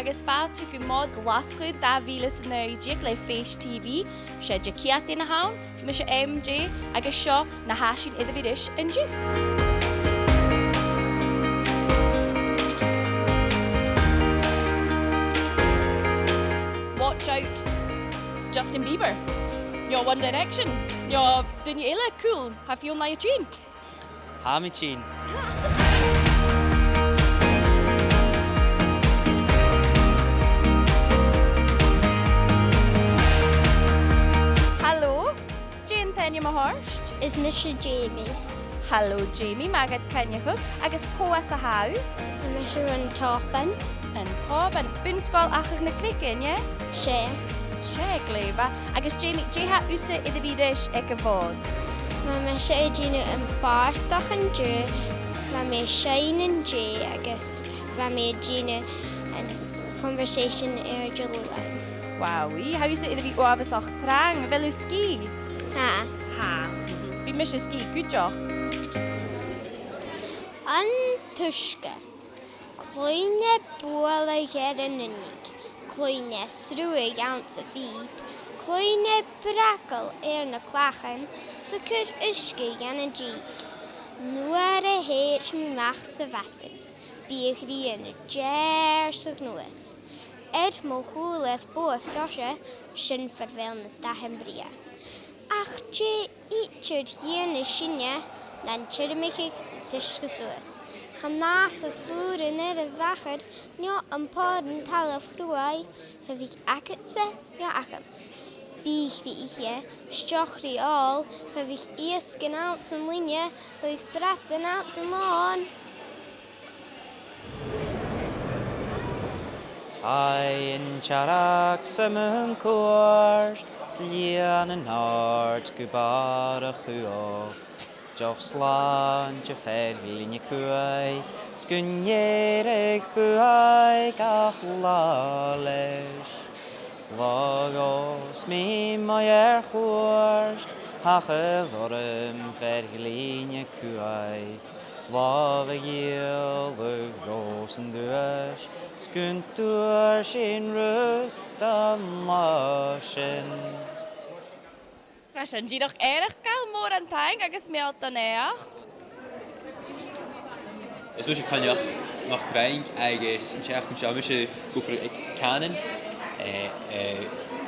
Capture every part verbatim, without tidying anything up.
Agus fàilte gu Mòd Ghlaschu dà mhìle 's a naoi deug le Fèis T V. 'S e Diciadain a th' ann, 's mise M J, agus seo na tha sinn air a bhith ris an-diugh. Watch out, Justin Bieber. No One Direction. No duine eile cool. Tha Fiona a' tighinn. Tha mi a' tighinn. Halò. Dè an t-ainm a th' ort? Is mise Jamie. Halò, Jamie, math dhut coinneachadh, agus cò às a tha thu? Is mise bhon Òban. An t-Òban. Bun-sgoil Achadh na Creige, an e? 'S e. 'S e, glè mhath. Agus Jamie, dè tha thusa air a bhith ris aig a' Mhòd? Bha mise a' dèanamh am bàrdachd an-diugh, bha mi a' seinn an-dè agus bha mi a' dèanamh an conversation air Diluain. Wow, tha thusa air a bhith uabhasach trang. A bheil thu sgìth? Tha. Tha. Bidh mise sgìth cuideachd. An t-uisge. Cluinn e bualadh air an uinneig, cluinn e sruthadh anns a' phìob, cluinn e bragail air na clachan 's a' cur uisge dhan an dìg. Nuair a thèid mi a-mach sa mhadainn, bidh a' ghrian a' deàrrsadh a-nuas. Air mo chùlaibh bogha-froise, sin far a bheil na dathan brèagha. Ach dè idir dhèanadh sinne nan tiormaicheadh d' uisge suas? Chan fhàsadh flùran air a' mhachair, no am pòr an talamh chruaidh, cha bhiodh agadsa no agamsa. Bidh cridhe, 's deoch ri òl, cha bhiodh iasg anns an loidhne, cha bhiodh bradan anns an lòn. Faigh an t-searrag 's am buain cuairt, 's lìon an àird gu bàrr a' chuaich. Deoch slàinte fear-ghlinn a' cuaich, 's gun èirich buaidh gach latha leis. Làmh-os mi mo chuairt, thachair orm fear-ghlinn a' cuaich. Làmh a dhìoladh ros an duais, 's gun d' fhuair sinn rud an latha sin. Tha sin dìreach eireachdail, mòran taing agus meal do naidheachd. Is mise Coinneach MacFhraing agus an t-seachdain seo, mise ag obair aig Cànan, eh, eh,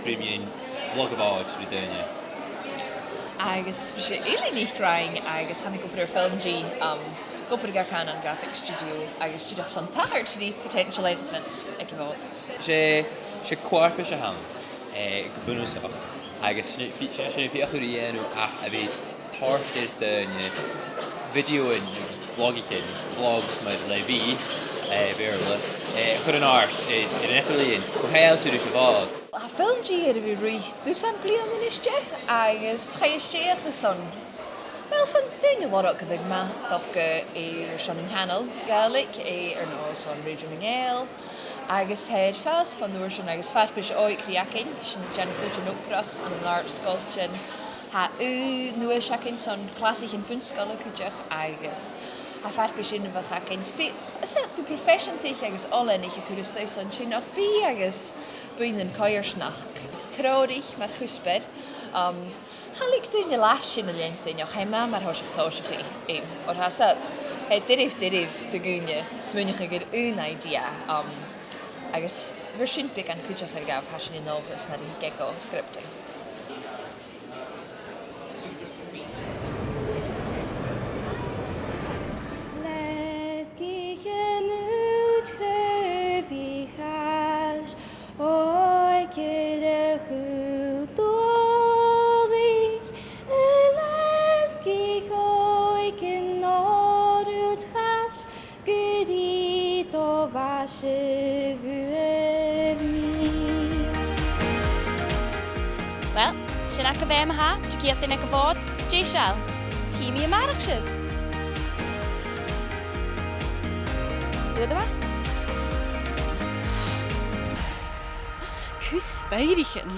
bruidhinn vlog a' Mhòid ri daoine. Agus is mise Eilidh NicFhraing agus tha mi ag obair air FilmG, um, ag obair aig Cànan Graphics Studio agus dìreach son tachairt ri potential entrants aig a' Mhòd. 'S e, 's e co-fharpais a th' ann, eh, gu bunasach. Agus sin, fi-, sin, sin a bhitheas a' dèanamh ach a bhith toirt air daoine videoan agus blogaidhean, vlogs mar le bhith, eh, Beurla, eh, a chur an-àirde, eh, air an eadar-lìon, gu h-àraidh ris a' Mhòd. Tha FilmG air a bhith ruith dusan bliadhna a-nis, agus chaidh a stèidheachadh son, well, son daoine a lorg a bhiodh math, 's dòcha, eh, airson an t-seanail Ghàidhlig, eh, air neo son Radio nan Gàidheal. Agus tha e air fàs bhon uair sin agus farpais òigridh againn, sinn a' dèanamh cùisean obrach ann an àrd-sgoiltean. Tha ùidh-nuadh againn son clasaichean bun-sgoile cuideachd agus tha farpais inbheach againn. 'S bidh, 's e, bidh proifeiseantaich agus oileanaich a' cur a-steach son sin, ach bidh agus buidhnean coimhearsnachd treòraich mar chuspair. Um, Cha leig daoine leas sin a leantainn, ach tha e math mar thoiseach tòiseachaidh, eh, oir tha e, tha e doirbh, doirbh do dhaoine smaoineachadh air aon idea, um, agus bheir sin beagan cuideachaidh dhaibh, tha sinn an dòchas, nuair a thig aig scripting. Leisgich an ùid chraobh i chais, òigridh a' chùl dualaich, a leisgich òigridh an òraid chais, gu ruige do mhaise bhuail mi. Well, sin agaibh e ma-thà, Diciadain aig a' Mhòd, deiseil. Chì mi a-màireach sibh. Dùda mhath. Cus stairidhean.